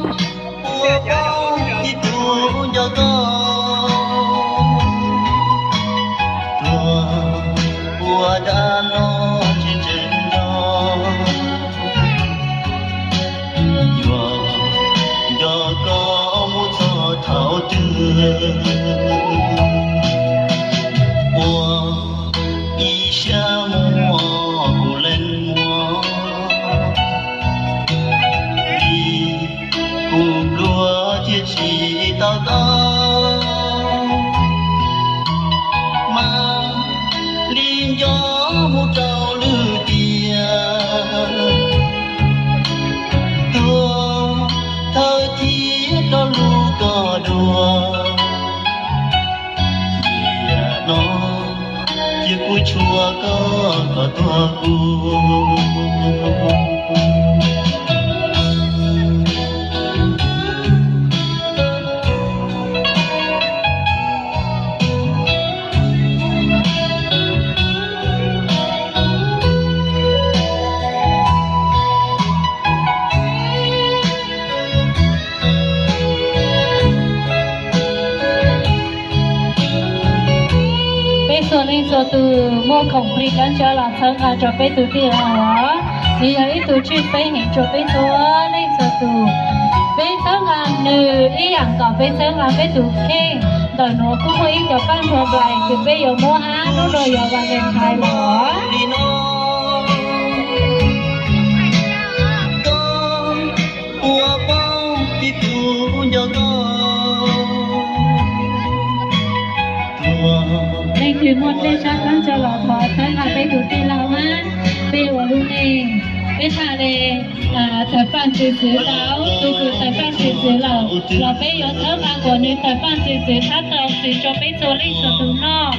Ua paub ib tug nco koj, tuag ua dab no tsis tseem nco. Yuav nco koj mus txog thaum twg, ua ib siab muaj kuv leej muag, vim kuv pluag thiaj tsis tau koj. Mas li nco mus rau lwm tiam, tuag thawj thiab rov lub koj dua. Tiam no cia kuv tshua koj kom tuag kuv. Peb txhua leej txhua tus muaj khoom plig dab tsi los txhawb nqa rau peb tus tij laug os. Nws yog ib tug tswj peb heev rau peb txhua leej txhua tus. Peb txhawb nqa nws ib yam nkaus peb txhawb nqa peb tus kheej. Ntawm nuav kuj muaj ib cov paj nplais kws peb yuav muab hab hnub no yog Valentine los. Ua paub ib tug nco koj. Leej twg muaj dlej sab dab tsi los thov txhawb nqa peb tus tij laug hab. Peb ua lub neej, peb txhaj le tawm paj ntxwv txwv tau, tus kws tawm paj ntxwv txwv lawm los peb yuav txhawb nqa kom nws tawm paj ntxwv txwv txhab tau ntxiv rau peb txhua leej txhua tus noj.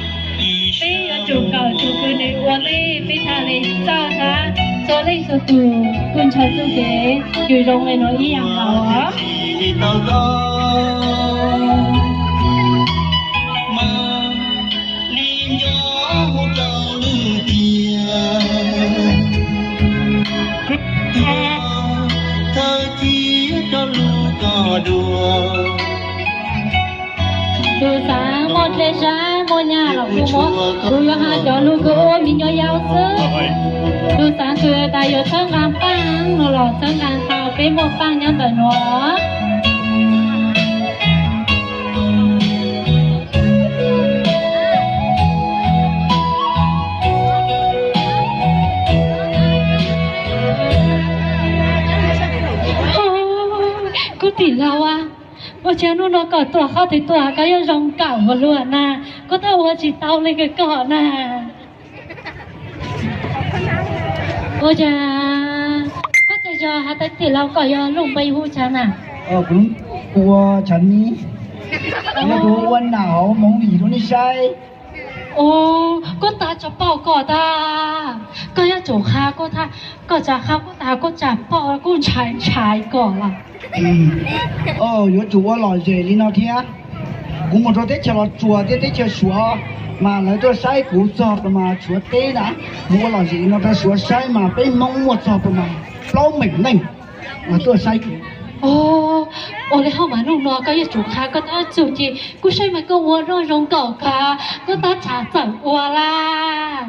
Peb yuav tsum kawm tus kws nws ua dlej, peb txhaj le txawj hab. Txhua leej txhua tus kuj ntshaw txuj kev kws zoo le nuav ib yam nkaus os. Li nco mus rau lwm tiam, thawj thiab rov lub koj dua. Tus xaav muaj dlej sab muaj nyaj los kuj muab, kuv yuav has cov lug kws ua me nyuam yaus xwb. Tus xaav kws tas yuav txhawb nqa paaj no los txhawb nqa tau, peb muaj paaj nyob ntawm nuav. Kuv tij laug a, ua cas hnub no koj tuaj qhov twg tuaj koj yuav zoo nkauj ua luaj na, koj twb ua tsis tau li kws koj na. Ua cas koj txawm yog has tas tij laug koj yog lub npe hu cas na? Kuv ua Tshav Nib, yog kuv ua nam hauv movie rau nej saib. Koj tas tsa paub koj tag, koj yuav tsum qha koj tag, koj tsa qha koj tag koj tsa paub kuj ntshai ntshai koj lawm. Yuav tsum ua lom zem li no thiab. Kuv mus rau teb chaws Los Tsuas thiab teb chaws Suav mas lawv tuaj saib kuv txog mas Suav teb na, mus ua lom zem li no rau Suav saib mas peb Hmoob muaj txog mas plaub meem neej mas tuaj saib kuv. Ua li hauj mas hnub no koj yuav tsum qha koj tab txuj ci, kuv saib mas koj ua noj zoo nkauj kag, koj tab tsa txawm ua laj.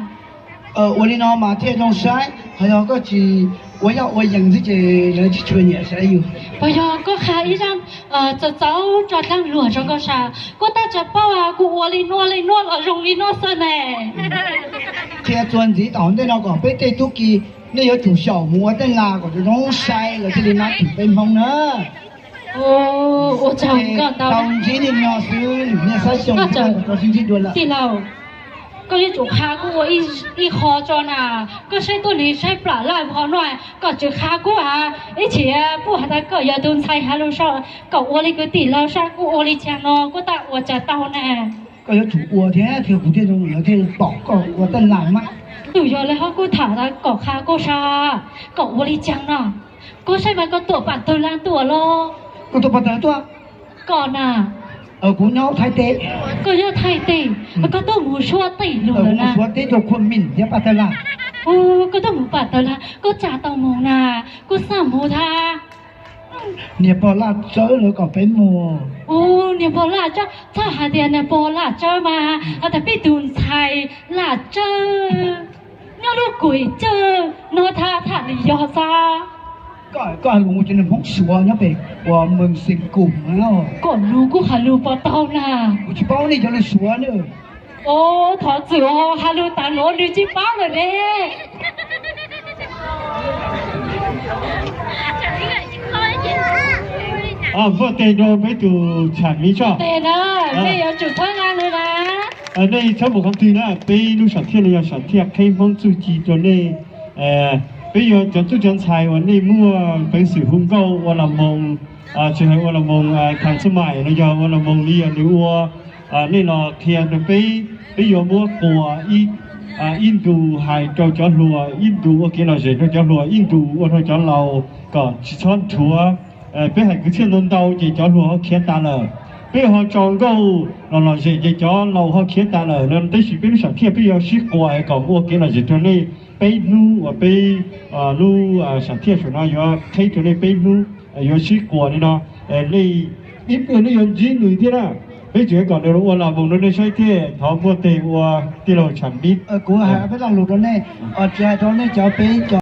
Ua li no mas thiaj zoo saib, ho yog koj tsis ua yoj ua yees xwb ces lawv tsis tshua nyiam saib yus. Puas yog koj qha ib zaj txaus txaus tso dlaab luag rau koj saib, koj tab tsa paub kuv ua li nuav li nuav los zoo li nuav xwb ne. Qhia txuas ntxiv tom ntej no kom peb tej tub ki nej yuav tsum xyaum mus ua tej las kom zoo zoo saib lawv thiaj li nab tim peb Hmoob na. Ua tsaug koj ntau. Tau ntsib nej no xwb, nej xav xyaum kom sib ntsib dua lawm. Tij laug, koj yuav tsum qha kuv ua ib qho tso na. Koj saib tuab neeg saib plam laj qhov no, koj tsis qha kuv a, ib chim puab has tas koj yog tus ntxhais has lus sab, koj ua li kwv tij laug sab kuv ua li cas no kuv tab ua cas tau na. Koj yuav tsum ua thiab thiaj kuv thiaj zoo lawv thiaj pom koj ua taj las mas. Tus yog li ho kuv tham tas koj qha kuv sab, koj ua li cas no. Kuv saib mas koj tuaj pam tawg laj tuaj los. Koj tuaj pam tawg tuaj. Koj na. Kuv nyob Thaib teb. Koj nyob Thaib teb, koj tuaj mus Suav teb lug lawm na. Suav teb tuaj Khua Mim thiab pam tawg laj. Koj tuaj mus pam tawg laj, koj tsa tau moog na, kuv xaav mus thab. Niag pog Laj Tsawb lawv kom peb mus. Ub, niag pog Laj Tsawb, txhob hais tias niag pog Laj Tsawb mas, hais tias peb tus ntxhais Laj Tsawb nyob lub kuem cawj no, tham tham li yog xwb. Koj hais lus mus ces nws Hmoob Suav nyob pem uas Mees Xees Kus na. Koj lus kuj hais lus puas tau na. Kuv tsis paub nej cov lus Suav na. Ov, thov txim os, hais lus tas luv nws tsis paub lawm ne. Npuaj teg rau peb tus Tsham Mib tso. Teg na, nej yuav tsum txhawb nqa nws na. Nej txhob mus qhov twg na, peb lub sam thiaj no yog sam thiaj qheb Hmoob txuj ci rau nej. Peb yuav cov tub cov ntxhais uas nej muaj peev xwm hu nkauj ua los moos, tsis hais ua los moos khas txuj maim los yog ua los moos li yog nws ua, nej los qhia rau peb, peb yuav muab quas ib ntus hais rau cov hluas, ib ntus ua kev lom zem rau cov hluas, ib ntus ua rau cov laus kom tsis txhob nrhuav. Peb hais kwv txhiaj ntau ntau ces cov hluas ho khiav tas lawm. Peb ho tso nkauj los lom zem ces cov laus ho khiav tas lawm no, tab sis peb lub sam thiaj peb yuav sib quas kom ua kev lom zem rau nej peb hnub uas peb lub sam thiaj saum no yuav qheb rau nej peb hnub, yuav sib quas li no. Nej ib pliag nej yuav ntsib nws thiab na. Peb tseem kom nws ua los mus rau nej saib thiab, thov npuaj teg ua tij laug Tsham Mib. Kuv hais peb lo lus rau nej, tsis hais rau nej cov peb cov